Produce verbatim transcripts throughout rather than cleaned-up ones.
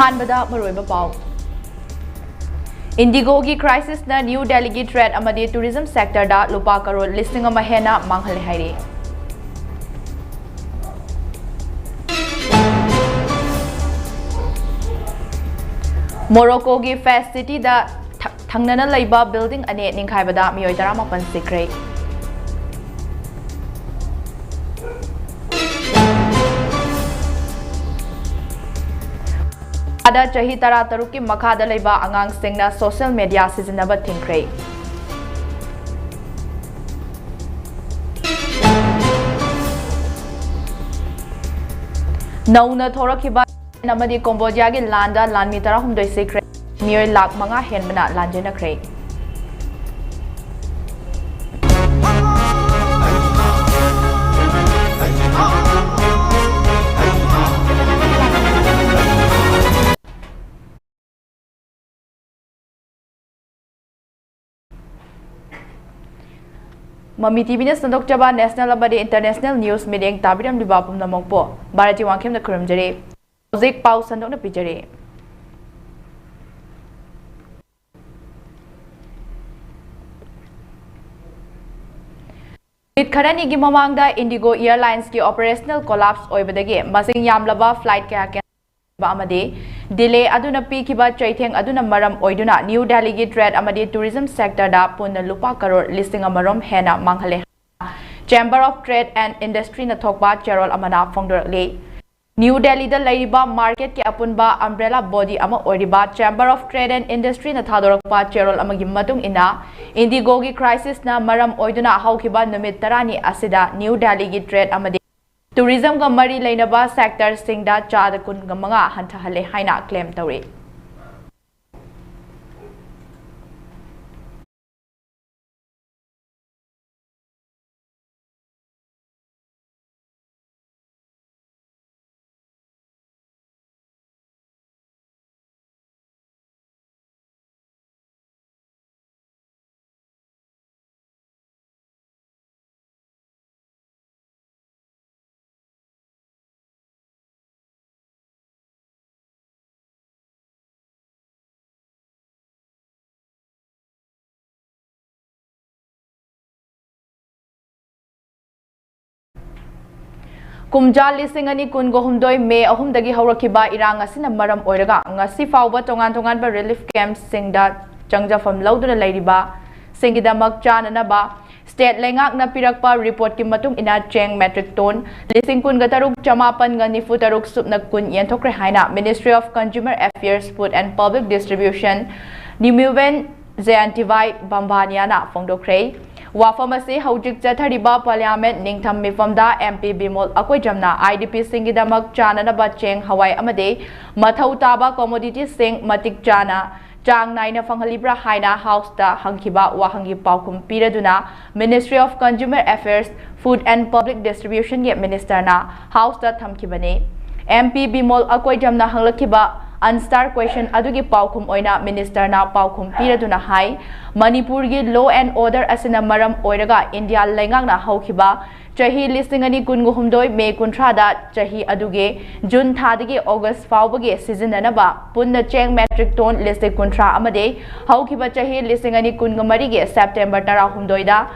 ꯑꯍꯥꯟꯕꯗ ꯃꯔꯨꯑꯣꯏꯕ ꯄꯥꯎ꯫ ꯏꯟꯗꯤꯒꯣꯒꯤ ꯀ꯭ꯔꯥꯏꯁꯤꯁꯅ ꯅ꯭ꯌꯨ ꯗꯦꯜꯂꯤꯒꯤ ꯇ꯭ꯔꯦꯗ ꯑꯃꯗꯤ ꯇꯨꯔꯤꯖꯝ ꯁꯦꯛꯇꯔꯗ ꯂꯨꯄꯥ ꯀꯔꯣꯔ ꯂꯤꯁꯤꯡ ꯑꯃ ꯍꯦꯟꯅ ꯃꯥꯡꯍꯜꯂꯦ ꯍꯥꯏꯔꯤ꯫ ꯃꯣꯔꯣꯀꯣꯒꯤ ꯐꯦꯁ ꯁꯤꯇꯤꯗ ꯊ-, ꯊꯪꯅꯅ ꯂꯩꯕ ꯕꯤꯜꯗꯤꯡ ꯑꯅꯤ ꯅꯤꯡꯈꯥꯏꯕꯗ ꯃꯤꯑꯣꯏ ꯇꯔꯥꯃꯥꯄꯟ ꯁꯤꯈ꯭ꯔꯦ꯫ ꯑꯥꯗ ꯆꯍꯤ ꯇꯔꯥꯇꯔꯨꯛꯀꯤ ꯃꯈꯥꯗ ꯂꯩꯕ ꯑꯉꯥꯡꯁꯤꯡꯅ ꯁꯣꯁꯤꯌꯦꯜ ꯃꯤꯗꯤꯌꯥ ꯁꯤꯖꯤꯟꯅꯕ ꯊꯤꯡꯈ꯭ꯔꯦ꯫ ꯅꯧꯅ ꯊꯣꯔꯛꯈꯤꯕ ꯑꯃꯗꯤ ꯀꯣꯝꯕꯣꯗꯤꯌꯥꯒꯤ ꯂꯥꯟꯗ ꯂꯥꯟꯃꯤ ꯇꯔꯥꯍꯨꯝꯗꯣꯏ ꯁꯤꯈ꯭ꯔꯦ, ꯃꯤꯑꯣꯏ ꯂꯥꯈ ꯃꯉꯥ ꯍꯦꯟꯕꯅ ꯂꯥꯟꯖꯦꯟꯅꯈ꯭ꯔꯦ꯫ ꯃꯃꯤ ꯇꯤꯚꯤꯅ ꯁꯟꯗꯣꯛꯆꯕ ꯅꯦꯁꯅꯦꯜ ꯑꯃꯗꯤ ꯏꯟꯇꯔꯅꯦꯁꯅꯦꯜ ꯅ꯭ꯌꯨꯁ ꯃꯤꯠꯌꯦꯡ ꯇꯥꯕꯤꯔꯝꯂꯤꯕ ꯄꯨꯝꯅꯃꯛꯄꯨ ꯚꯥꯔꯇꯤ ꯋꯥꯡꯈꯦꯝꯅ ꯈꯨꯔꯨꯝꯖꯔꯤ꯫ ꯍꯧꯖꯤꯛ ꯄꯥꯎ ꯁꯟꯗꯣꯛꯅ ꯄꯤꯖꯔꯤ꯫ ꯅꯨꯃꯤꯠ ꯈꯔꯅꯤꯒꯤ ꯃꯃꯥꯡꯗ ꯏꯟꯗꯤꯒꯣ ꯑꯦꯌꯔꯂꯥꯏꯟꯁꯀꯤ ꯑꯣꯄꯔꯦꯁꯅꯦꯜ ꯀꯣꯂꯥꯞꯁ ꯑꯣꯏꯕꯗꯒꯤ ꯃꯁꯤꯡ ꯌꯥꯝꯂꯕ ꯐ꯭ꯂꯥꯏꯠ ꯀꯌꯥ ꯀꯦꯟꯁꯦꯜ ꯑꯃꯗꯤ ꯗꯤꯂꯦ ꯑꯗꯨꯅ ꯄꯤꯈꯤꯕ ꯆꯩꯊꯦꯡ ꯑꯗꯨꯅ ꯃꯔꯝ ꯑꯣꯏꯗꯨꯅ ꯅ꯭ꯌꯨ ꯗꯦꯜꯂꯤꯒꯤ ꯇ꯭ꯔꯦꯗ ꯑꯃꯗꯤ ꯇꯨꯔꯤꯖꯝ ꯁꯦꯛꯇꯔꯗ ꯄꯨꯟꯅ ꯂꯨꯄꯥ ꯀꯔꯣꯔ ꯂꯤꯁꯤꯡ ꯑꯃꯔꯣꯝ ꯍꯦꯟꯅ ꯃꯥꯡꯍꯜꯂꯦ꯫ Chamber of Trade and Industryꯅ ꯊꯣꯛꯄ ꯆꯦꯔꯣꯜ ꯑꯃꯅ ꯐꯣꯡꯗꯣꯔꯛꯂꯤ꯫ ꯅ꯭ꯌꯨ ꯗꯦꯜꯂꯤꯗ ꯂꯩꯔꯤꯕ ꯃꯥꯔꯀꯦꯠꯀꯤ ꯑꯄꯨꯟꯕ ꯑꯝꯕ꯭ꯔꯦꯂꯥ ꯕꯣꯗꯤ ꯑꯃ ꯑꯣꯏꯔꯤꯕ Chamber of Trade and Industryꯅ ꯊꯥꯗꯣꯔꯛꯄ ꯆꯦꯔꯣꯜ ꯑꯃꯒꯤ ꯃꯇꯨꯡ ꯏꯟꯅ, ꯏꯟꯗꯤꯒꯣꯒꯤ ꯀ꯭ꯔꯥꯏꯁꯤꯁꯅ ꯃꯔꯝ ꯑꯣꯏꯗꯨꯅ ꯍꯧꯈꯤꯕ ꯅꯨꯃꯤꯠ ꯇꯔꯥꯅꯤ ꯑꯁꯤꯗ ꯅ꯭ꯌꯨ ꯗꯦꯜꯂꯤꯒꯤ ꯇ꯭ꯔꯦꯗ ꯑꯃꯗꯤ ꯇꯨꯔꯤꯖꯝꯒ ꯃꯔꯤ ꯂꯩꯅꯕ ꯁꯦꯛꯇꯔꯁꯤꯡꯗ ꯆꯥꯗ ꯀꯨꯟꯒ ꯃꯉꯥ ꯍꯟꯊꯍꯜꯂꯦ ꯍꯥꯏꯅ ꯀ꯭ꯂꯦꯝ ꯇꯧꯔꯤ꯫ ꯀꯨꯝꯖꯥ ꯂꯤꯁꯤꯡ ꯑꯅꯤ ꯀꯨꯟꯒ ꯍꯨꯝꯗꯣꯏ ꯃꯦ ꯑꯍꯨꯝꯗꯒꯤ ꯍꯧꯔꯛꯈꯤꯕ ꯏꯔꯥꯡ ꯑꯁꯤꯅ ꯃꯔꯝ ꯑꯣꯏꯔꯒ ꯉꯁꯤ ꯐꯥꯎꯕ ꯇꯣꯉꯥꯟ ꯇꯣꯉꯥꯟꯕ relief camp ꯁꯤꯡꯗ ꯆꯪꯖꯐꯝ ꯂꯧꯗꯨꯅ ꯂꯩꯔꯤꯕ ꯁꯤꯡꯒꯤꯗꯃꯛ ꯆꯥꯅꯅꯕ state ꯂꯩꯉꯥꯛꯅ ꯄꯤꯔꯛꯄ report ꯀꯤ ꯃꯇꯨꯡ ꯏꯟꯅ ꯆꯦꯡ metric ton ꯂꯤꯁꯤꯡ ꯀꯨꯟꯒ ꯇꯔꯨꯛ ꯆꯃꯥꯄꯟꯒ ꯅꯤꯐꯨ ꯇꯔꯨꯛ ꯁꯨꯞꯅ ꯀꯨꯟ ꯌꯦꯟꯊꯣꯛꯈ꯭ꯔꯦ ꯍꯥꯏꯅ Ministry of Consumer Affairs, Food and Public Distribution, ꯅꯤꯃꯨꯕꯦꯟ ꯖꯌꯟꯇꯤꯚꯥꯏ ꯕꯝꯕꯥꯅꯤꯌꯥꯅ ꯐꯣꯡꯗꯣꯛꯈ꯭ꯔꯦ꯫ ꯋꯥꯐꯝ ꯑꯁꯤ ꯍꯧꯖꯤꯛ ꯆꯠꯊꯔꯤꯕ Parliament ꯅꯤꯡꯊꯝ ꯃꯤꯐꯝꯗ M P Bimol ꯑꯀꯣꯏꯖꯝꯅ I D P ꯁꯤꯡꯒꯤꯗꯃꯛ ꯆꯥꯅꯅꯕ ꯆꯦꯡ, ꯍꯋꯥꯏ ꯑꯃꯗꯤ ꯃꯊꯧ ꯇꯥꯕ commodity ꯁꯤꯡ ꯃꯇꯤꯛ ꯆꯥꯅ ꯆꯥꯡ ꯅꯥꯏꯅ ꯐꯪꯍꯜꯂꯤꯕ꯭ꯔꯥ ꯍꯥꯏꯅ House ꯇ ꯍꯪꯈꯤꯕ ꯋꯥꯍꯪꯒꯤ ꯄꯥꯎꯈꯨꯝ ꯄꯤꯔꯗꯨꯅ Ministry of Consumer Affairs, Food and Public Distribution ꯒꯤ Minister ꯅ House ꯇ ꯊꯝꯈꯤꯕꯅꯤ꯫ M P Bimol ꯑꯀꯣꯏꯖꯝꯅ ꯍꯪꯂꯛꯈꯤꯕ unanswered question ꯑꯗꯨꯒꯤ ꯄꯥꯎꯈꯨꯝ ꯑꯣꯏꯅ Minister ꯅ ꯄꯥꯎꯈꯨꯝ ꯄꯤꯔꯗꯨꯅ ꯍꯥꯏ, ꯃꯅꯤꯄꯨꯔꯒꯤ law and order ꯑꯁꯤꯅ ꯃꯔꯝ ꯑꯣꯏꯔꯒ India ꯂꯩꯉꯥꯛꯅ ꯍꯧꯈꯤꯕ ꯆꯍꯤ ꯂꯤꯁꯤꯡ ꯑꯅꯤ ꯀꯨꯟꯒ ꯍꯨꯝꯗꯣꯏ ꯃꯦ ꯀꯨꯟꯊ꯭ꯔꯥꯗ ꯆꯍꯤ ꯑꯗꯨꯒꯤ ꯖꯨꯟ ꯊꯥꯗꯒꯤ ꯑꯣꯒꯁ ꯐꯥꯎꯕꯒꯤ ꯁꯤꯖꯤꯟꯅꯅꯕ ꯄꯨꯟꯅ ꯆꯦꯡ metric ton ꯂꯤꯁꯤꯡ ꯀꯨꯟꯊ꯭ꯔꯥ ꯑꯃꯗꯤ ꯍꯧꯈꯤꯕ ꯆꯍꯤ ꯂꯤꯁꯤꯡ ꯑꯅꯤ ꯀꯨꯟꯒ ꯃꯔꯤꯒꯤ ꯁꯦꯞꯇꯦꯝꯕꯔ ꯇꯔꯥꯍꯨꯝꯗꯣꯏꯗ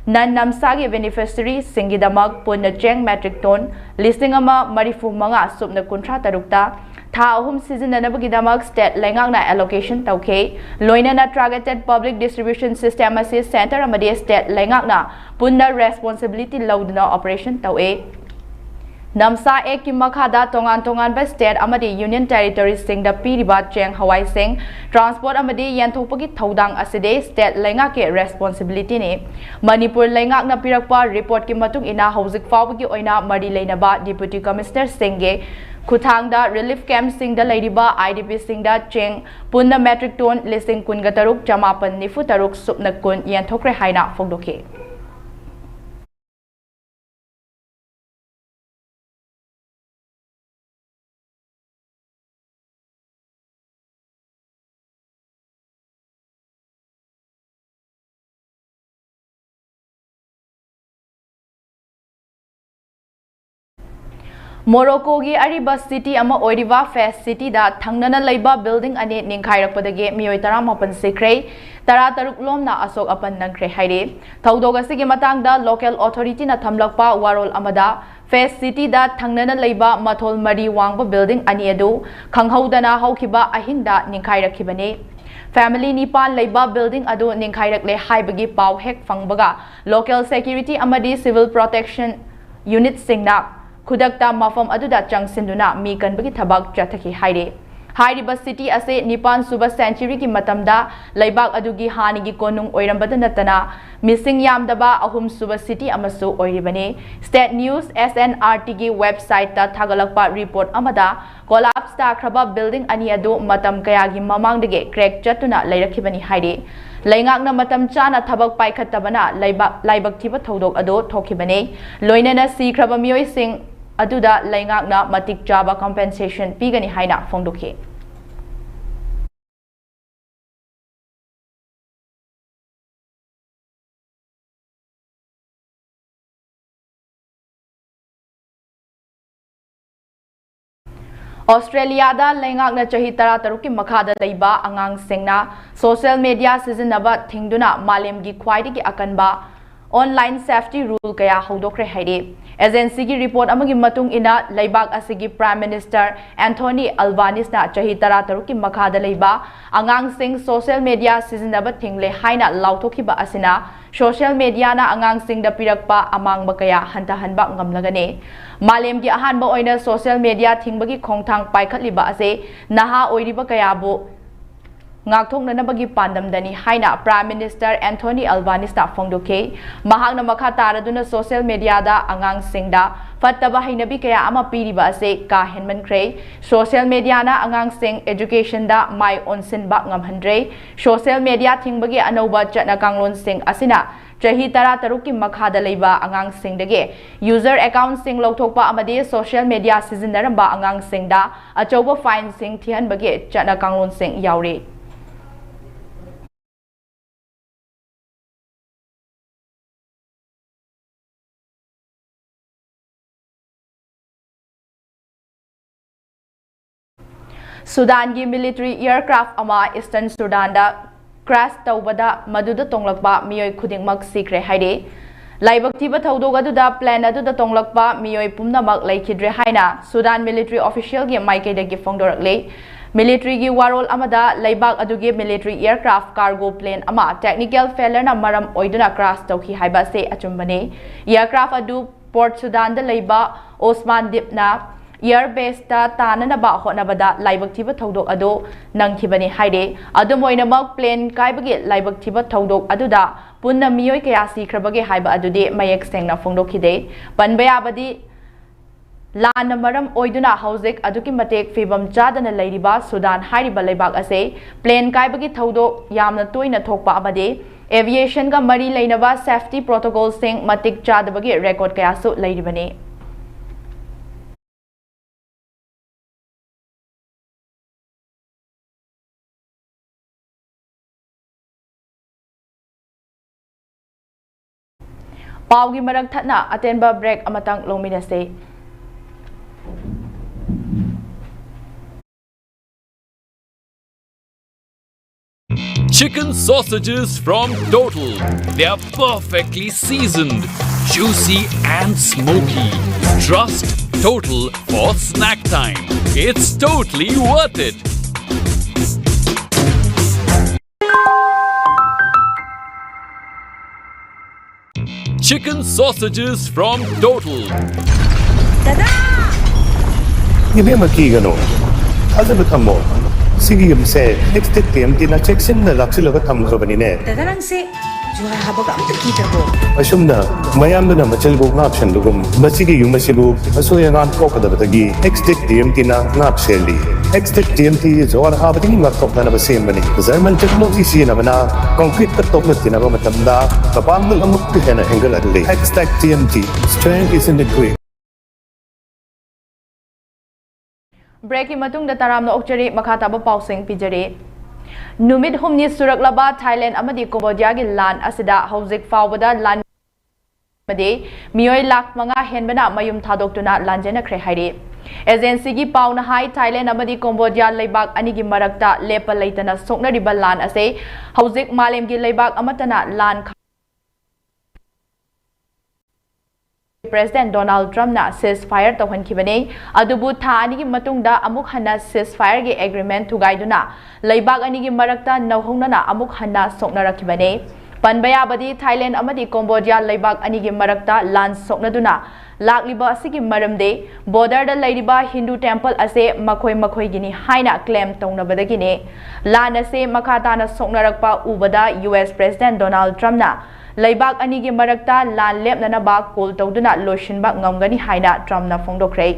non NAMSA ꯒꯤ beneficiary ꯁꯤꯡꯒꯤꯗꯃꯛ ꯄꯨꯟꯅ ꯆꯦꯡ metric ton ꯂꯤꯁꯤꯡ ꯑꯃ ꯃꯔꯤꯐꯨ ꯃꯉꯥ ꯁꯨꯞꯅ ꯀꯨꯟꯊ꯭ꯔꯥ ꯇꯔꯨꯛꯇ ꯊꯥ ꯑꯍꯨꯝ ꯁꯤꯖꯤꯟꯅꯅꯕꯒꯤꯗꯃꯛ state ꯂꯩꯉꯥꯛꯅ allocation ꯇꯧꯈꯤ꯫ ꯂꯣꯏꯅꯅ targeted public distribution system ꯑꯁꯤ centre ꯑꯃꯗꯤ state ꯂꯩꯉꯥꯛꯅ ꯄꯨꯟꯅ responsibility ꯂꯧꯗꯨꯅ operation ꯇꯧꯏ꯫ NAMSA Act ꯀꯤ ꯃꯈꯥꯗ ꯇꯣꯉꯥꯟ ꯇꯣꯉꯥꯟꯕ state ꯑꯃꯗꯤ union territory ꯁꯤꯡꯗ ꯄꯤꯔꯤꯕ ꯆꯦꯡ ꯍꯋꯥꯏꯁꯤꯡ transport ꯑꯃꯗꯤ ꯌꯦꯟꯊꯣꯛꯄꯒꯤ ꯊꯧꯗꯥꯡ ꯑꯁꯤꯗꯤ state ꯂꯩꯉꯥꯛꯀꯤ responsibility ꯅꯤ꯫ ꯃꯅꯤꯄꯨꯔ ꯂꯩꯉꯥꯛꯅ ꯄꯤꯔꯛꯄ report ꯀꯤ ꯃꯇꯨꯡ ꯏꯟꯅ ꯍꯧꯖꯤꯛ ꯐꯥꯎꯕꯒꯤ ꯑꯣꯏꯅ ꯃꯔꯤ ꯂꯩꯅꯕ Deputy Commissioner ꯁꯤꯡꯒꯤ ꯈꯨꯠꯊꯥꯡꯗ relief camp ꯁꯤꯡꯗ ꯂꯩꯔꯤꯕ I D P ꯁꯤꯡꯗ ꯆꯦꯡ ꯄꯨꯟꯅ metric ton ꯂꯤꯁꯤꯡ ꯀꯨꯟꯒ ꯇꯔꯨꯛ ꯆꯃꯥꯄꯟ ꯅꯤꯐꯨ ꯇꯔꯨꯛ ꯁꯨꯞꯅ ꯀꯨꯟ ꯌꯦꯟꯊꯣꯛꯈ꯭ꯔꯦ ꯍꯥꯏꯅ ꯐꯣꯡꯗꯣꯛꯈꯤ꯫ Morocco ꯒꯤ ꯑꯔꯤꯕ city ꯑꯃ ꯑꯣꯏꯔꯤꯕ Fès city ꯗ ꯊꯪꯅꯅ ꯂꯩꯕ building ꯑꯅꯤ ꯅꯤꯡꯈꯥꯏꯔꯛꯄꯗꯒꯤ ꯃꯤꯑꯣꯏ ꯇꯔꯥꯃꯥꯄꯟ ꯁꯤꯈ꯭ꯔꯦ, ꯇꯔꯥꯇꯔꯨꯛ ꯂꯣꯝꯅ ꯑꯁꯣꯛ ꯑꯄꯟ ꯅꯪꯈ꯭ꯔꯦ ꯍꯥꯏꯔꯤ꯫ ꯊꯧꯗꯣꯛ ꯑꯁꯤꯒꯤ ꯃꯇꯥꯡꯗ local authority ꯅ ꯊꯝꯂꯛꯄ ꯋꯥꯔꯣꯜ ꯑꯃꯗ, Face City ꯗ ꯊꯪꯅꯅ ꯂꯩꯕ ꯃꯊꯣꯜ ꯃꯔꯤ ꯋꯥꯡꯕ building ꯑꯅꯤ ꯑꯗꯨ ꯈꯪꯍꯧꯗꯅ ꯍꯧꯈꯤꯕ ꯑꯍꯤꯡꯗ ꯅꯤꯡꯈꯥꯏꯔꯛꯈꯤꯕꯅꯤ꯫ Family ꯅꯤꯄꯥꯟ ꯂꯩꯕ building ꯑꯗꯨ ꯅꯤꯡꯈꯥꯏꯔꯛꯂꯦ ꯍꯥꯏꯕꯒꯤ ꯄꯥꯎ ꯍꯦꯛ ꯐꯪꯕꯒ local security ꯑꯃꯗꯤ civil protection unit ꯁꯤꯡꯅ ꯈꯨꯗꯛꯇ ꯃꯐꯝ ꯑꯗꯨꯗ ꯆꯪꯁꯤꯟꯗꯨꯅ ꯃꯤ ꯀꯟꯕꯒꯤ ꯊꯕꯛ ꯆꯠꯊꯈꯤ ꯍꯥꯏꯔꯤ꯫ ꯍꯥꯏꯔꯤꯕ city ꯑꯁꯤ ꯅꯤꯄꯥꯟ ꯁꯨꯕ century ꯒꯤ ꯃꯇꯝꯗ ꯂꯩꯕꯥꯛ ꯑꯗꯨꯒꯤ ꯍꯥꯟꯅꯒꯤ ꯀꯣꯅꯨꯡ ꯑꯣꯏꯔꯝꯕꯗ ꯅꯠꯇꯅ ꯃꯤꯁꯤꯡ ꯌꯥꯝꯗꯕ ꯑꯍꯨꯝ ꯁꯨꯕ city ꯑꯃꯁꯨ ꯑꯣꯏꯔꯤꯕꯅꯤ꯫ State News S N R T ꯒꯤ website ꯇ ꯊꯥꯒꯠꯂꯛꯄ report ꯑꯃꯗ collapse ꯇꯥꯈ꯭ꯔꯕ building ꯑꯅꯤ ꯑꯗꯨ ꯃꯇꯝ ꯀꯌꯥꯒꯤ ꯃꯃꯥꯡꯗꯒꯤ crack ꯆꯠꯇꯨꯅ ꯂꯩꯔꯛꯈꯤꯕꯅꯤ ꯍꯥꯏꯔꯤ꯫ ꯂꯩꯉꯥꯛꯅ ꯃꯇꯝ ꯆꯥꯅ ꯊꯕꯛ ꯄꯥꯏꯈꯠꯇꯕꯅ ꯂꯩꯕꯥꯛ, ꯂꯥꯏꯕꯛ ꯊꯤꯕ ꯊꯧꯗꯣꯛ ꯑꯗꯨ ꯊꯣꯛꯈꯤꯕꯅꯤ꯫ ꯂꯣꯏꯅꯅ ꯁꯤꯈ꯭ꯔꯕ ꯃꯤꯑꯣꯏꯁꯤꯡ ꯑꯗꯨꯗ ꯂꯩꯉꯥꯛꯅ ꯃꯇꯤꯛ ꯆꯥꯕ compensation ꯄꯤꯒꯅꯤ ꯍꯥꯏꯅ ꯐꯣꯡꯗꯣꯛꯈꯤ꯫ ꯑꯣꯁꯇ꯭ꯔꯦꯂꯤꯌꯥꯗ ꯂꯩꯉꯥꯛꯅ ꯆꯍꯤ ꯇꯔꯥꯇꯔꯨꯛꯀꯤ ꯃꯈꯥꯗ ꯂꯩꯕ ꯑꯉꯥꯡꯁꯤꯡꯅ social media ꯁꯤꯖꯤꯟꯅꯕ ꯊꯤꯡꯗꯨꯅ ꯃꯥꯂꯦꯝꯒꯤ ꯈ꯭ꯋꯥꯏꯗꯒꯤ ꯑꯀꯟꯕ online safety rule ꯀꯌꯥ ꯍꯧꯗꯣꯛꯈ꯭ꯔꯦ ꯍꯥꯏꯔꯤ꯫ Agency ꯒꯤ report ꯑꯃꯒꯤ ꯃꯇꯨꯡ ꯏꯟꯅ, ꯂꯩꯕꯥꯛ ꯑꯁꯤꯒꯤ Prime Minister Anthony Albanese ꯅ ꯆꯍꯤ ꯇꯔꯥꯇꯔꯨꯛꯀꯤ ꯃꯈꯥꯗ ꯂꯩꯕ ꯑꯉꯥꯡꯁꯤꯡ social media ꯁꯤꯖꯤꯟꯅꯕ ꯊꯤꯡꯂꯦ ꯍꯥꯏꯅ ꯂꯥꯎꯊꯣꯛꯈꯤꯕ ꯑꯁꯤꯅ social media ꯅ ꯑꯉꯥꯡꯁꯤꯡꯗ ꯄꯤꯔꯛꯄ ꯑꯃꯥꯡꯕ ꯀꯌꯥ ꯍꯟꯊꯍꯟꯕ ꯉꯝꯂꯒꯅꯤ꯫ ꯃꯥꯂꯦꯝꯒꯤ ꯑꯍꯥꯟꯕ ꯑꯣꯏꯅ social media ꯊꯤꯡꯕꯒꯤ ꯈꯣꯡꯊꯥꯡ ꯄꯥꯏꯈꯠꯂꯤꯕ ꯑꯁꯤ ꯅꯍꯥ ꯑꯣꯏꯔꯤꯕ ꯀꯌꯥꯕꯨ ꯉꯥꯛꯊꯣꯛꯅꯅꯕꯒꯤ ꯄꯥꯟꯗꯝꯗꯅꯤ ꯍꯥꯏꯅ Prime Minister Anthony Albanese ꯅ ꯐꯣꯡꯗꯣꯛꯈꯤ꯫ ꯃꯍꯥꯛꯅ ꯃꯈꯥ ꯇꯥꯔꯗꯨꯅ social media ꯗ ꯑꯉꯥꯡꯁꯤꯡꯗ ꯐꯠꯇꯕ ꯍꯩꯅꯕꯤ ꯀꯌꯥ ꯑꯃ ꯄꯤꯔꯤꯕ ꯑꯁꯤ ꯀꯥ ꯍꯦꯟꯃꯟꯈ꯭ꯔꯦ꯫ Social media ꯅ ꯑꯉꯥꯡꯁꯤꯡ education ꯗ ꯃꯥꯏ ꯑꯣꯟꯁꯤꯟꯕ ꯉꯝꯍꯟꯗ꯭ꯔꯦ꯫ Social media ꯊꯤꯡꯕꯒꯤ ꯑꯅꯧꯕ ꯆꯠꯅ ꯀꯥꯡꯂꯣꯟꯁꯤꯡ ꯑꯁꯤꯅ ꯆꯍꯤ ꯇꯔꯥꯇꯔꯨꯛꯀꯤ ꯃꯈꯥꯗ ꯂꯩꯕ ꯑꯉꯥꯡꯁꯤꯡꯗꯒꯤ user account ꯁꯤꯡ ꯂꯧꯊꯣꯛꯄ ꯑꯃꯗꯤ social media ꯁꯤꯖꯤꯟꯅꯔꯝꯕ ꯑꯉꯥꯡꯁꯤꯡꯗ ꯑꯆꯧꯕ fine ꯁꯤꯡ ꯊꯤꯍꯟꯕꯒꯤ ꯆꯠꯅ ꯀꯥꯡꯂꯣꯟꯁꯤꯡ ꯌꯥꯎꯔꯤ꯫ ꯁꯨꯗꯥꯟꯒꯤ military aircraft ꯑꯃ Eastern ꯁꯨꯗꯥꯟꯗ crash ꯇꯧꯕꯗ ꯃꯗꯨꯗ ꯇꯣꯡꯂꯛꯄ ꯃꯤꯑꯣꯏ ꯈꯨꯗꯤꯡꯃꯛ ꯁꯤꯈ꯭ꯔꯦ ꯍꯥꯏꯔꯤ꯫ ꯂꯥꯏꯕꯛ ꯊꯤꯕ ꯊꯧꯗꯣꯛ ꯑꯗꯨꯗ plane ꯑꯗꯨꯗ ꯇꯣꯡꯂꯛꯄ ꯃꯤꯑꯣꯏ ꯄꯨꯝꯅꯃꯛ ꯂꯩꯈꯤꯗ꯭ꯔꯦ ꯍꯥꯏꯅ ꯁꯨꯗꯥꯟ military officialꯒꯤ ꯃꯥꯏꯀꯩꯗꯒꯤ ꯐꯣꯡꯗꯣꯔꯛꯂꯤ꯫ Militaryꯒꯤ ꯋꯥꯔꯣꯜ ꯑꯃꯗ ꯂꯩꯕꯥꯛ ꯑꯗꯨꯒꯤ military aircraft cargo plane ꯑꯃ technical failureꯅ ꯃꯔꯝ ꯑꯣꯏꯗꯨꯅ crash ꯇꯧꯈꯤ ꯍꯥꯏꯕ ꯑꯁꯤ ꯑꯆꯨꯝꯕꯅꯤ꯫ Aircraft ꯑꯗꯨ Port Sudanꯗ ꯂꯩꯕ ꯑꯣꯁꯃꯥꯟ ꯗꯤꯞꯅ air baseꯇ ꯇꯥꯅꯅꯕ ꯍꯣꯠꯅꯕꯗ ꯂꯥꯏꯕꯛ ꯊꯤꯕ ꯊꯧꯗꯣꯛ ꯑꯗꯨ ꯅꯪꯈꯤꯕꯅꯤ ꯍꯥꯏꯔꯤ꯫ ꯑꯗꯨꯝ ꯑꯣꯏꯅꯃꯛ, plane ꯀꯥꯏꯕꯒꯤ ꯂꯥꯏꯕꯛ ꯊꯤꯕ ꯊꯧꯗꯣꯛ ꯑꯗꯨꯗ ꯄꯨꯟꯅ ꯃꯤꯑꯣꯏ ꯀꯌꯥ ꯁꯤꯈ꯭ꯔꯕꯒꯦ ꯍꯥꯏꯕ ꯑꯗꯨꯗꯤ ꯃꯌꯦꯛ ꯁꯦꯡꯅ ꯐꯣꯡꯗꯣꯛꯈꯤꯗꯦ꯫ ꯄꯟꯕ ꯌꯥꯕꯗꯤ, ꯂꯥꯟꯅ ꯃꯔꯝ ꯑꯣꯏꯗꯨꯅ ꯍꯧꯖꯤꯛ ꯑꯗꯨꯛꯀꯤ ꯃꯇꯤꯛ ꯐꯤꯕꯝ ꯆꯥꯗꯅ ꯂꯩꯔꯤꯕ ꯁꯨꯗꯥꯟ ꯍꯥꯏꯔꯤꯕ ꯂꯩꯕꯥꯛ ꯑꯁꯤ plane ꯀꯥꯏꯕꯒꯤ ꯊꯧꯗꯣꯛ ꯌꯥꯝꯅ ꯇꯣꯏꯅ ꯊꯣꯛꯄ ꯑꯃꯗꯤ aviationꯒ ꯃꯔꯤ ꯂꯩꯅꯕ safety protocolꯁꯤꯡ ꯃꯇꯤꯛ ꯆꯥꯗꯕꯒꯤ record ꯀꯌꯥꯁꯨ ꯂꯩꯔꯤꯕꯅꯤ꯫ ꯄꯥꯎꯒꯤ ꯃꯔꯛ ꯊꯠꯅ ꯑꯇꯦꯟꯕ break ꯑꯃꯇꯪ ꯂꯧꯃꯤꯟꯅꯁꯤ꯫ Chicken sausages from Total. They are perfectly seasoned, juicy and smoky. Trust Total for snack time. It's totally worth it. Chicken sausages from Total. ꯏꯕꯦꯝꯃ, ꯀꯤꯒꯅꯨ, ꯊꯥꯖꯕ ꯊꯝꯃꯣ꯫ ꯁꯤꯒꯤ ꯌꯨꯝꯁꯦ Extech TMTꯅ ꯆꯦꯛꯁꯤꯟꯅ ꯂꯥꯛꯁꯤꯜꯂꯒ ꯊꯝꯈ꯭ꯔꯕꯅꯤꯅꯦ꯫ ꯗꯗꯥ, ꯅꯪꯁꯦ ꯖꯨꯍꯥꯔ ꯍꯥꯕꯒ ꯑꯝꯇ ꯀꯤꯗ꯭ꯔꯕꯣ? ꯑꯁꯨꯝꯅ ꯃꯌꯥꯝꯗꯨꯅ ꯃꯆꯤꯜꯕꯨ ꯉꯥꯛꯁꯟꯕꯒꯨꯝ, ꯃꯁꯤꯒꯤ ꯌꯨꯝ ꯑꯁꯤꯕꯨ ꯑꯁꯣꯏ ꯑꯉꯥꯝ ꯊꯣꯛꯀꯗꯕꯗꯒꯤ Extech TMTꯅ ꯉꯥꯛ ꯁꯦꯜꯂꯤ꯫ Extech TMT ꯖꯨꯍꯥꯔ ꯍꯥꯕꯗꯒꯤ ꯉꯥꯛꯊꯣꯛꯅꯅꯕ ꯁꯦꯝꯕꯅꯤ꯫ German technology ꯁꯤꯖꯤꯟꯅꯕꯅ concreteꯀ ꯇꯣꯛꯅ ꯇꯤꯟꯅꯕ ꯃꯇꯝꯗ ꯃꯄꯥꯡꯒꯜ ꯑꯃꯨꯛꯀ ꯍꯦꯟꯅ ꯍꯦꯟꯒꯠꯍꯜꯂꯤ꯫ Extech TMT, strength is in the grit. Breakꯀꯤ ꯃꯇꯨꯡꯗ ꯇꯔꯥꯝꯅ ꯑꯣꯛꯆꯔꯤ, ꯃꯈꯥ ꯇꯥꯕ ꯄꯥꯎꯁꯤꯡ ꯄꯤꯖꯔꯤ꯫ ꯅꯨꯃꯤꯠ ꯍꯨꯝꯅꯤ ꯁꯨꯔꯛꯂꯕ ꯊꯥꯏꯂꯦꯟ ꯑꯃꯗꯤ ꯀꯝꯕꯣꯗꯤꯌꯥꯒꯤ ꯂꯥꯟ ꯑꯁꯤꯗ ꯍꯧꯖꯤꯛ ꯐꯥꯎꯕꯗ ꯂꯥꯟ ꯑꯃꯗꯤ ꯃꯤꯑꯣꯏ ꯂꯥꯈ ꯃꯉꯥ ꯍꯦꯟꯕꯅ ꯃꯌꯨꯝ ꯊꯥꯗꯣꯛꯇꯨꯅ ꯂꯥꯟꯖꯦꯟꯅꯈ꯭ꯔꯦ ꯍꯥꯏꯔꯤ꯫ Agencyꯒꯤ ꯄꯥꯎꯅ ꯍꯥꯏ, ꯊꯥꯏꯂꯦꯟ ꯑꯃꯗꯤ ꯀꯝꯕꯣꯗꯤꯌꯥ ꯂꯩꯕꯥꯛ ꯑꯅꯤꯒꯤ ꯃꯔꯛꯇ ꯂꯦꯞꯄ ꯂꯩꯇꯅ ꯁꯣꯛꯅꯔꯤꯕ ꯂꯥꯟ ꯑꯁꯤ ꯍꯧꯖꯤꯛ ꯃꯥꯂꯦꯝꯒꯤ ꯂꯩꯕꯥꯛ ꯑꯃꯠꯇꯅ ꯂꯥꯟ President Donald Trumpꯅ ceasefire ꯇꯧꯍꯟꯈꯤꯕꯅꯤ꯫ ꯑꯗꯨꯕꯨ ꯊꯥ ꯑꯅꯤꯒꯤ ꯃꯇꯨꯡꯗ ꯑꯃꯨꯛ ꯍꯟꯅ ceasefireꯒꯤ agreement ꯊꯨꯒꯥꯏꯗꯨꯅ ꯂꯩꯕꯥꯛ ꯑꯅꯤꯒꯤ ꯃꯔꯛꯇ ꯅꯧꯍꯧꯅꯅ ꯑꯃꯨꯛ ꯍꯟꯅ ꯁꯣꯛꯅꯔꯛꯈꯤꯕꯅꯤ꯫ ꯄꯟꯕ ꯌꯥꯕꯗꯤ, ꯊꯥꯏꯂꯦꯟ ꯑꯃꯗꯤ ꯀꯣꯝꯕꯣꯗꯤꯌꯥ ꯂꯩꯕꯥꯛ ꯑꯅꯤꯒꯤ ꯃꯔꯛꯇ ꯂꯥꯟ ꯁꯣꯛꯅꯗꯨꯅ ꯂꯥꯛꯂꯤꯕ ꯑꯁꯤꯒꯤ ꯃꯔꯝꯗꯤ, borderꯗ ꯂꯩꯔꯤꯕ ꯍꯤꯟꯗꯨ temple ꯑꯁꯦ ꯃꯈꯣꯏ ꯃꯈꯣꯏꯒꯤꯅꯤ ꯍꯥꯏꯅ claim ꯇꯧꯅꯕꯗꯒꯤꯅꯤ꯫ ꯂꯥꯟ ꯑꯁꯦ ꯃꯈꯥ ꯇꯥꯅ ꯁꯣꯛꯅꯔꯛꯄ ꯎꯕꯗ US President Donald Trumpꯅ ꯂꯩꯕꯥꯛ ꯑꯅꯤꯒꯤ ꯃꯔꯛꯇ ꯂꯥꯟ ꯂꯦꯞꯅꯅꯕ call ꯇꯧꯗꯨꯅ ꯂꯣꯏꯁꯤꯟꯕ ꯉꯝꯒꯅꯤ ꯍꯥꯏꯅ Trumpꯅ ꯐꯣꯡꯗꯣꯛꯈ꯭ꯔꯦ꯫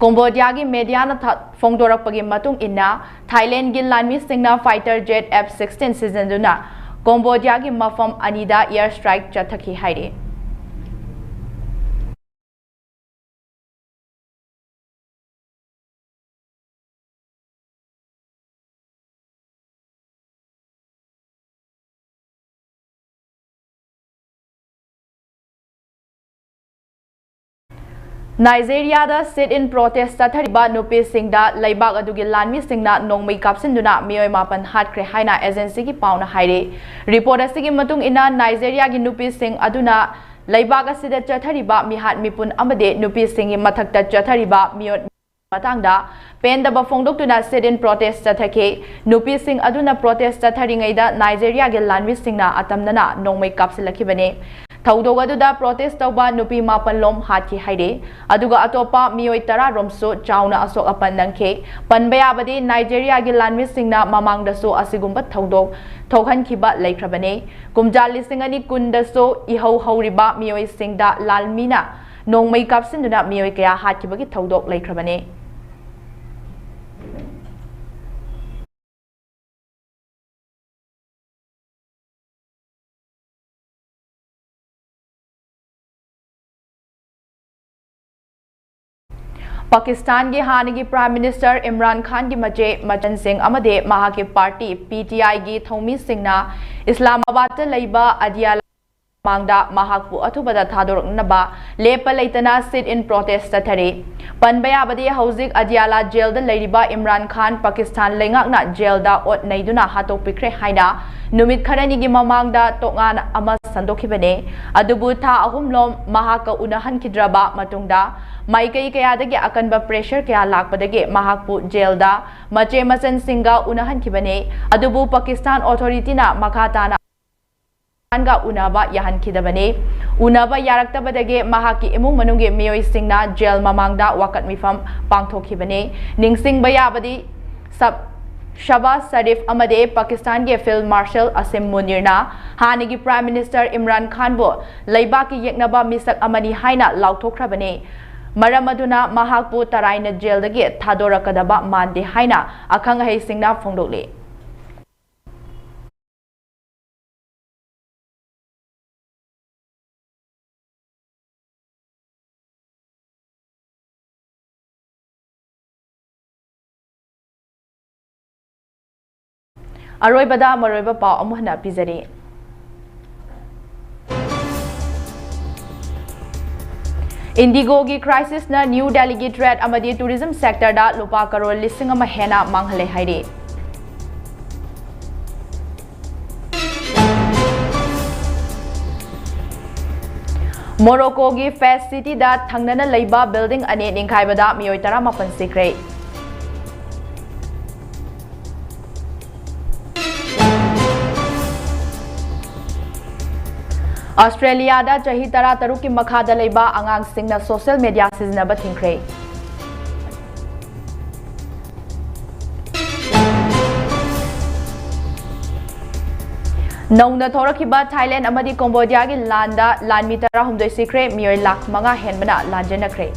ꯀꯣꯝꯕꯣꯗꯤꯌꯥꯒꯤ mediaꯅ ꯊ-, ꯐꯣꯡꯗꯣꯔꯛꯄꯒꯤ ꯃꯇꯨꯡ ꯏꯟꯅ, ꯊꯥꯏꯂꯦꯟꯒꯤ ꯂꯥꯟꯃꯤꯁꯤꯡꯅ fighter jet F sixteen ꯁꯤꯖꯤꯟꯅꯗꯨꯅ ꯀꯣꯝꯕꯣꯗꯤꯌꯥꯒꯤ ꯃꯐꯝ ꯑꯅꯤꯗ air strike ꯆꯠꯊꯈꯤ ꯍꯥꯏꯔꯤ꯫ ꯅꯥꯏꯖꯦꯔꯤꯌꯥꯗ sit-in protest ꯆꯠꯊꯔꯤꯕ ꯅꯨꯄꯤꯁꯤꯡꯗ ꯂꯩꯕꯥꯛ ꯑꯗꯨꯒꯤ ꯂꯥꯟꯃꯤꯁꯤꯡꯅ ꯅꯣꯡꯃꯩ ꯀꯥꯞꯁꯤꯟꯗꯨꯅ ꯃꯤꯑꯣꯏ ꯃꯥꯄꯟ ꯍꯥꯠꯈ꯭ꯔꯦ ꯍꯥꯏꯅ agencyꯒꯤ ꯄꯥꯎꯅ ꯍꯥꯏꯔꯤ꯫ Report ꯑꯁꯤꯒꯤ ꯃꯇꯨꯡ ꯏꯟꯅ, ꯅꯥꯏꯖꯦꯔꯤꯌꯥꯒꯤ ꯅꯨꯄꯤꯁꯤꯡ ꯑꯗꯨꯅ ꯂꯩꯕꯥꯛ ꯑꯁꯤꯗ ꯆꯠꯊꯔꯤꯕ ꯃꯤꯍꯥꯠ ꯃꯤꯄꯨꯟ ꯑꯃꯗꯤ ꯅꯨꯄꯤꯁꯤꯡꯒꯤ ꯃꯊꯛꯇ ꯆꯠꯊꯔꯤꯕ ꯃꯤꯑꯣꯠ ꯃꯇꯥꯡꯗ ꯄꯦꯟꯗꯕ ꯐꯣꯡꯗꯣꯛꯇꯨꯅ sit-in protest ꯆꯠꯊꯈꯤ꯫ ꯅꯨꯄꯤꯁꯤꯡ ꯑꯗꯨꯅ protest ꯆꯠꯊꯔꯤꯉꯩꯗ ꯅꯥꯏꯖꯦꯔꯤꯌꯥꯒꯤ ꯂꯥꯟꯃꯤꯁꯤꯡꯅ ꯑꯇꯝꯅꯅ ꯅꯣꯡꯃꯩ ꯀꯥꯞꯁꯤꯜꯂꯛꯈꯤꯕꯅꯤ꯫ ꯊꯧꯗꯣꯛ ꯑꯗꯨꯗ protest ꯇꯧꯕ ꯅꯨꯄꯤ ꯃꯥꯄꯟ ꯂꯣꯝ ꯍꯥꯠꯈꯤ ꯍꯥꯏꯔꯤ, ꯑꯗꯨꯒ ꯑꯇꯣꯞꯄ ꯃꯤꯑꯣꯏ ꯇꯔꯥ ꯔꯣꯝꯁꯨ ꯆꯥꯎꯅ ꯑꯁꯣꯛ ꯑꯄꯟ ꯅꯪꯈꯤ꯫ ꯄꯟꯕ ꯌꯥꯕꯗꯤ, ꯅꯥꯏꯖꯦꯔꯤꯌꯥꯒꯤ ꯂꯥꯟꯃꯤꯁꯤꯡꯅ ꯃꯃꯥꯡꯗꯁꯨ ꯑꯁꯤꯒꯨꯝꯕ ꯊꯧꯗꯣꯛ ꯊꯣꯛꯍꯟꯈꯤꯕ ꯂꯩꯈ꯭ꯔꯕꯅꯤ꯫ ꯀꯨꯝꯖꯥ ꯂꯤꯁꯤꯡ ꯑꯅꯤ ꯀꯨꯟꯗꯁꯨ ꯏꯍꯧ ꯍꯧꯔꯤꯕ ꯃꯤꯑꯣꯏꯁꯤꯡꯗ ꯂꯥꯟꯃꯤꯅ ꯅꯣꯡꯃꯩ ꯀꯥꯞꯁꯤꯟꯗꯨꯅ ꯃꯤꯑꯣꯏ ꯀꯌꯥ ꯍꯥꯠꯈꯤꯕꯒꯤ ꯊꯧꯗꯣꯛ ꯂꯩꯈ꯭ꯔꯕꯅꯤ꯫ ꯄꯥꯀꯤꯁꯇꯥꯟꯒꯤ ꯍꯥꯟꯅꯒꯤ Prime Minister ꯏꯝꯔꯥꯟ ꯈꯥꯟꯒꯤ ꯃꯆꯦ ꯃꯆꯟꯁꯤꯡ ꯑꯃꯗꯤ ꯃꯍꯥꯛꯀꯤ party P T Iꯒꯤ ꯊꯧꯃꯤꯁꯤꯡꯅ ꯏꯁꯂꯥꯃꯥꯕꯥꯗꯇ ꯂꯩꯕ ꯑꯗꯤꯌꯥꯂꯥ ꯃꯃꯥꯡꯗ ꯃꯍꯥꯛꯄꯨ ꯑꯊꯨꯕꯗ ꯊꯥꯗꯣꯔꯛꯅꯕ ꯂꯦꯞꯄ ꯂꯩꯇꯅ sit-in protest ꯆꯠꯊꯔꯤ꯫ ꯄꯟꯕ ꯌꯥꯕꯗꯤ, ꯍꯧꯖꯤꯛ ꯑꯗꯤꯌꯥꯂꯥ ꯖꯦꯜꯗ ꯂꯩꯔꯤꯕ ꯏꯝꯔꯥꯟ ꯈꯥꯟ ꯄꯥꯀꯤꯁꯇꯥꯟ ꯂꯩꯉꯥꯛꯅ ꯖꯦꯜꯗ ꯑꯣꯠ ꯅꯩꯗꯨꯅ ꯍꯥꯠꯇꯣꯛꯄꯤꯈ꯭ꯔꯦ ꯍꯥꯏꯅ ꯅꯨꯃꯤꯠ ꯈꯔꯅꯤꯒꯤ ꯃꯃꯥꯡꯗ ꯇꯣꯉꯥꯟ ꯑꯃ ꯁꯟꯗꯣꯛꯈꯤꯕꯅꯤ꯫ ꯑꯗꯨꯕꯨ ꯊꯥ ꯑꯍꯨꯝꯂꯣꯝ ꯃꯍꯥꯛꯀ ꯎꯅꯍꯟꯈꯤꯗ꯭ꯔꯕ ꯃꯇꯨꯡꯗ ꯃꯥꯏꯀꯩ ꯀꯌꯥꯗꯒꯤ ꯑꯀꯟꯕ pressure ꯀꯌꯥ ꯂꯥꯛꯄꯗꯒꯤ ꯃꯍꯥꯛꯄꯨ ꯖꯦꯜꯗ ꯃꯆꯦ ꯃꯆꯟꯁꯤꯡꯒ ꯎꯅꯍꯟꯈꯤꯕꯅꯤ꯫ ꯑꯗꯨꯕꯨ ꯄꯥꯀꯤꯁꯇꯥꯟ authority ꯅ ꯃꯈꯥ ꯇꯥꯅ ꯈꯥꯟꯒ ꯎꯅꯕ ꯌꯥꯍꯟꯈꯤꯗꯕꯅꯤ꯫ ꯎꯅꯕ ꯌꯥꯔꯛꯇꯕꯗꯒꯤ ꯃꯍꯥꯛꯀꯤ ꯏꯃꯨꯡ ꯃꯅꯨꯡꯒꯤ ꯃꯤꯑꯣꯏꯁꯤꯡꯅ ꯖꯦꯜ ꯃꯃꯥꯡꯗ ꯋꯥꯀꯠ ꯃꯤꯐꯝ ꯄꯥꯡꯊꯣꯛꯈꯤꯕꯅꯤ꯫ ꯅꯤꯡꯁꯤꯡꯕ ꯌꯥꯕꯗꯤ, ꯁꯕ-, ꯁꯍꯕꯥꯖ ꯁꯔꯤꯐ ꯑꯃꯗꯤ ꯄꯥꯀꯤꯁꯇꯥꯟꯒꯤ Field Marshal ꯑꯁꯤꯝ ꯃꯨꯅꯤꯔꯅ ꯍꯥꯟꯅꯒꯤ Prime Minister ꯏꯝꯔꯥꯟ ꯈꯥꯟꯕꯨ ꯂꯩꯕꯥꯛꯀꯤ ꯌꯦꯛꯅꯕ ꯃꯤꯁꯛ ꯑꯃꯅꯤ ꯍꯥꯏꯅ ꯂꯥꯎꯊꯣꯛꯈ꯭ꯔꯕꯅꯤ꯫ ꯃꯔꯝ ꯑꯗꯨꯅ ꯃꯍꯥꯛꯄꯨ ꯇꯔꯥꯏꯅ ꯖꯦꯜꯗꯒꯤ ꯊꯥꯗꯣꯔꯛꯀꯗꯕ ꯃꯥꯟꯗꯦ ꯍꯥꯏꯅ ꯑꯈꯪ ꯑꯍꯩꯁꯤꯡꯅ ꯐꯣꯡꯗꯣꯛꯂꯤ꯫ ꯑꯔꯣꯏꯕꯗ ꯃꯔꯨꯑꯣꯏꯕ ꯄꯥꯎ ꯑꯃꯨꯛ ꯍꯟꯅ ꯄꯤꯖꯔꯤ꯫ IndiGo ꯒꯤ crisis ꯅ New Delhi ꯒꯤ trade ꯑꯃꯗꯤ tourism sector ꯗ ꯂꯨꯄꯥ ꯀꯔꯣꯔ ꯂꯤꯁꯤꯡ ꯑꯃ ꯍꯦꯟꯅ ꯃꯥꯡꯍꯜꯂꯦ ꯍꯥꯏꯔꯤ꯫ ꯃꯣꯔꯣꯀꯣꯒꯤ Fez city ꯗ ꯊꯪꯅꯅ ꯂꯩꯕ building ꯑꯅꯤ ꯅꯤꯡꯈꯥꯏꯕꯗ ꯃꯤꯑꯣꯏ ꯇꯔꯥꯃꯥꯄꯟ ꯁꯤꯈ꯭ꯔꯦ꯫ ꯑꯁꯇ꯭ꯔꯦꯂꯤꯌꯥꯗ ꯆꯍꯤ ꯇꯔꯥꯇꯔꯨꯛꯀꯤ ꯃꯈꯥꯗ ꯂꯩꯕ ꯑꯉꯥꯡꯁꯤꯡꯅ social media ꯁꯤꯖꯤꯟꯅꯕ ꯊꯤꯡꯈ꯭ꯔꯦ꯫ ꯅꯧꯅ ꯊꯣꯔꯛꯈꯤꯕ ꯊꯥꯏꯂꯦꯟ ꯑꯃꯗꯤ ꯀꯣꯝꯕꯣꯗꯤꯌꯥꯒꯤ ꯂꯥꯟꯗ ꯂꯥꯟꯃꯤ ꯇꯔꯥꯍꯨꯝꯗꯣꯏ ꯁꯤꯈ꯭ꯔꯦ, ꯃꯤꯑꯣꯏ ꯂꯥꯈ ꯃꯉꯥ ꯍꯦꯟꯕꯅ ꯂꯥꯟꯖꯦꯟꯅꯈ꯭ꯔꯦ꯫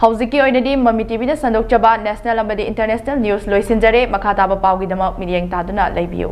ꯍꯧꯖꯤꯛꯀꯤ ꯑꯣꯏꯅꯗꯤ ꯃꯃꯤ ꯇꯤꯚꯤꯗ ꯁꯟꯗꯣꯛꯆꯕ national ꯑꯃꯗꯤ international news ꯂꯣꯏꯁꯤꯟꯖꯔꯦ꯫ ꯃꯈꯥ ꯇꯥꯕ ꯄꯥꯎꯒꯤꯗꯃꯛ ꯃꯤꯠꯌꯦꯡ ꯇꯥꯗꯨꯅ ꯂꯩꯕꯤꯌꯨ꯫